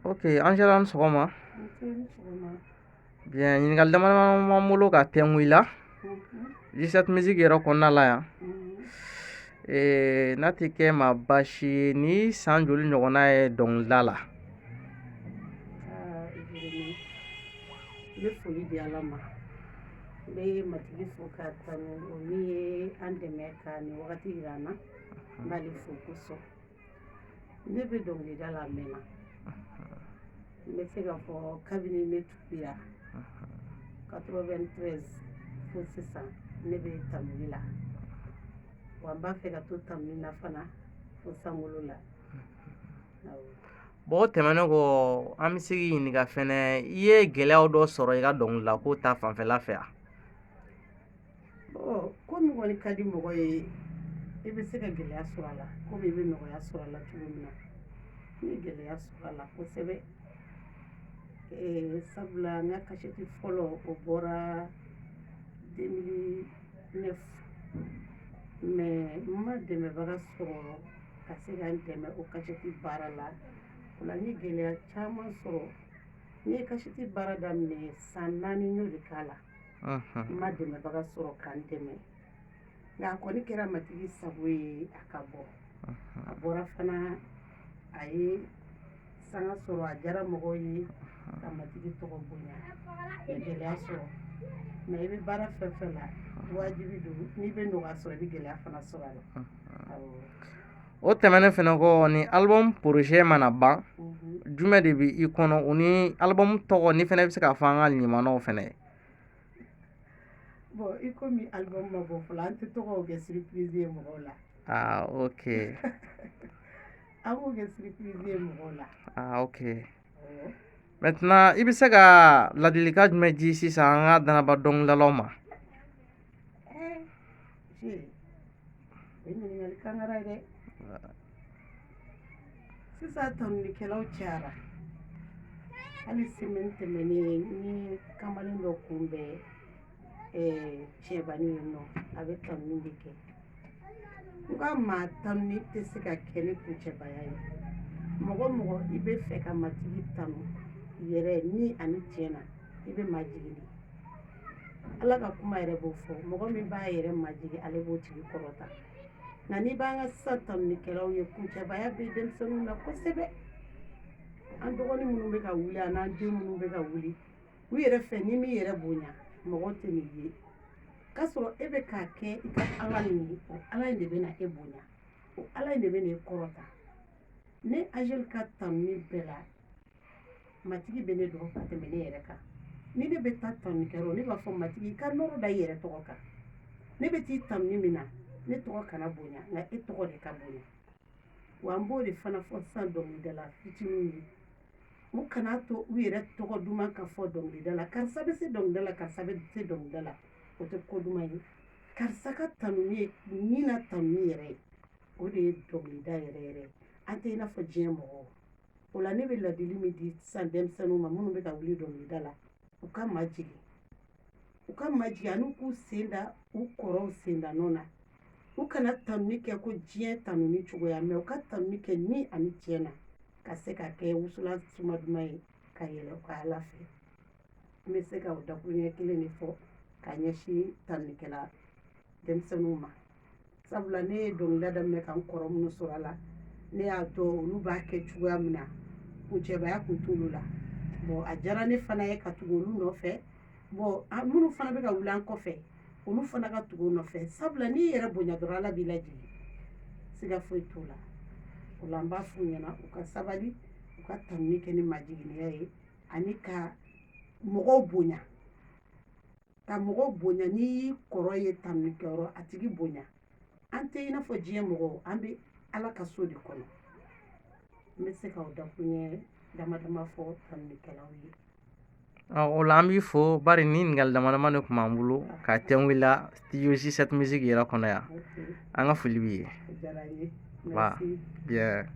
Ok, Angela, ni sɔgɔma. Bien, ɲininkali dama dama b'an bolo ka tɛnku i la G7 Music yɛrɛ kɔnɔna la yan. N'a tɛ kɛ ma baasi ye, ni san joli ɲɔgɔnna ye dɔnkilida la? N bɛ foli di Ala ma, n bɛ Matigi fo k'a tanu, o min ye an dɛmɛ ka nin wagati yira an na. N b'ale fo kosɔn. Ne bɛ dɔnkilida la, a mɛnna. N bɛ se k'a fɔ kabini ne tubira 93 fo sisan, ne bɛ tanuli la, wa n b'a fɛ ka to tanuli na fana fo sankolo la. Bon, o tɛmɛnen kɔ, an bɛ se k'i ɲininka fɛnɛ, i ye gɛlɛyaw dɔ sɔrɔ i ka dɔnkilida ko ta fanfɛla fɛ yan? Bon, ko min kɔni ka di mɔgɔ ye, i bɛ se ka gɛlɛya sɔrɔ a la komi i bɛ nɔgɔya sɔrɔ a la cogo min na. N ye gɛlɛya sɔrɔ a la kosɛbɛ, sabula n ka kasɛti fɔlɔ, o bɔra 2009, mais n ma dɛmɛbaga sɔrɔ ka se ka n dɛmɛ o kasɛti baara la. O la n ye gɛlɛya caman sɔrɔ. N ye kasɛti baara daminɛ, san 4 n y'o de k'a la. N ma dɛmɛbaga sɔrɔ ka n dɛmɛ, nka a kɔni kɛra Matigi sago ye a ka bɔ. A bɔra fana, a ye sanga sɔrɔ, a diyara mɔgɔw ye, ka Matigi tɔgɔ bonya. N ye gɛlɛya sɔrɔ, mais i bɛ baara fɛn fɛn la, wajibi don, n'i bɛ nɔgɔya sɔrɔ, i bɛ gɛlɛya fana sɔrɔ a la. O tɛmɛnen fɛnɛ kɔ, ni album projet mana ban, jumɛn de bɛ i kɔnɔ? O ni album tɔgɔ ni fɛnɛ bɛ se k'a fɔ an ka limanaw fɛnɛ ye. Bon, i komi album ma bɔ fɔlɔ, an tɛ tɔgɔw kɛ surprise ye mɔgɔw la. Ah, ok. An b'o kɛ surprise ye mɔgɔw la. Ah, ok. Maintenant, i bɛ se ka ladilikan jumɛn di sisan an ka danaba dɔnkilidalaw ma? O ye ɲininkali kankara ye dɛ. Sisan tanunikɛlaw cayara. Hali semaine tɛmɛnen, n ye kamalen dɔ kunbɛn Cɛbani yen nɔ, a bɛ tanuni de kɛ. N ka maa tanuni tɛ se ka kɛ ni kuncɛbaya ye. Mɔgɔ mɔgɔ i bɛ fɛ ka Matigi tanu yɛrɛ ni ani tiɲɛ na, i bɛ majigin de. Ala ka kuma yɛrɛ b'o fɔ: mɔgɔ min b'a yɛrɛ majigin, ale b'o tigi kɔrɔta. Nka n'i b'an ka sisan tanunikɛlaw ye, kuncɛbaya bɛ denmisɛnninw na kosɛbɛ. An dɔgɔnin minnu bɛ ka wuli, a n'an den minnu bɛ ka wuli, u yɛrɛ fɛ, n'i m'i yɛrɛ bonya, mɔgɔ tɛ n'i ye, k'a sɔrɔ e bɛ k'a kɛ i ka Ala min ye, o Ala in de bɛ na e bonya, o Ala in de bɛ na e kɔrɔta. Ne Angel ka tanuni bɛɛ la, Matigi bɛ ne dɔn ka tɛmɛ ne yɛrɛ kan. Ni ne bɛ taa tanunikɛyɔrɔ, ne b'a fɔ: Matigi, i ka nɔrɔ da i yɛrɛ tɔgɔ kan. Ne bɛ t'i tanuni min na, ne tɔgɔ kana bonya, nka e tɔgɔ de ka bonya. Wa n b'o de fana fɔ sisan dɔnkilidala fitininw ye, u kana to u yɛrɛ tɔgɔ duman ka fɔ dɔnkilida la: karisa bɛ se dɔnkilida la, karisa bɛ se dɔnkilida la. O tɛ ko duman ye. Karisa ka tanuni ye ni na tanuni yɛrɛ ye, o de ye dɔnkilida yɛrɛ yɛrɛ ye. An tɛ i n'a fɔ diɲɛ mɔgɔw. O la ne bɛ ladili min di sisan denmisɛnninw ma minnu bɛ ka wuli dɔnkilida la, u ka majigin, u ka majigin, ani k'u sen da u kɔrɔw sen da nɔ na. U kana tanuni kɛ ko diɲɛ tanuni cogoya, mɛ u ka tanuni kɛ ni ani tiɲɛ na, ka se ka kɛ wusulan suma duman ye ka yɛlɛ u ka Ala fɛ. N bɛ se ka o dakuruɲɛ kelen de fɔ ka ɲɛsin tanunikɛla denmisɛnninw ma, sabula ne ye dɔnkilida daminɛ ka n kɔrɔ minnu sɔrɔ a la, ne y'a dɔn olu b'a kɛ cogoya min na, kuncɛbaya kun t'olu la. Bon, a diyara ne fana ye ka tugu olu nɔfɛ. Bon, minnu fana bɛ ka wuli an kɔfɛ, olu fana ka tugu u nɔfɛ, sabula n'i yɛrɛ bonya dɔrɔn, Ala b'i lajigin, siga foyi t'o la. O la n b'a f'u ɲɛna, u ka sabali, u ka tanuni kɛ ni majiginniya ye, ani ka mɔgɔw bonya, ka mɔgɔw bonya. N'i y'i kɔrɔ ye tanunikɛyɔrɔ, a tigi bonya. An tɛ i n'a fɔ diɲɛ mɔgɔw, an bɛ Ala ka so de kɔnɔ. N bɛ se ka o dakuruɲɛ dama dama fɔ tanunikɛlaw ye. O la an b'i fo, bari ni ɲininkali dama dama de tun b'an bolo ka tɛnku i la studio G7 Music yɛrɛ kɔnɔ yan. An ka foli b'i ye. O diyara n ye. Ba. Merci. Bien.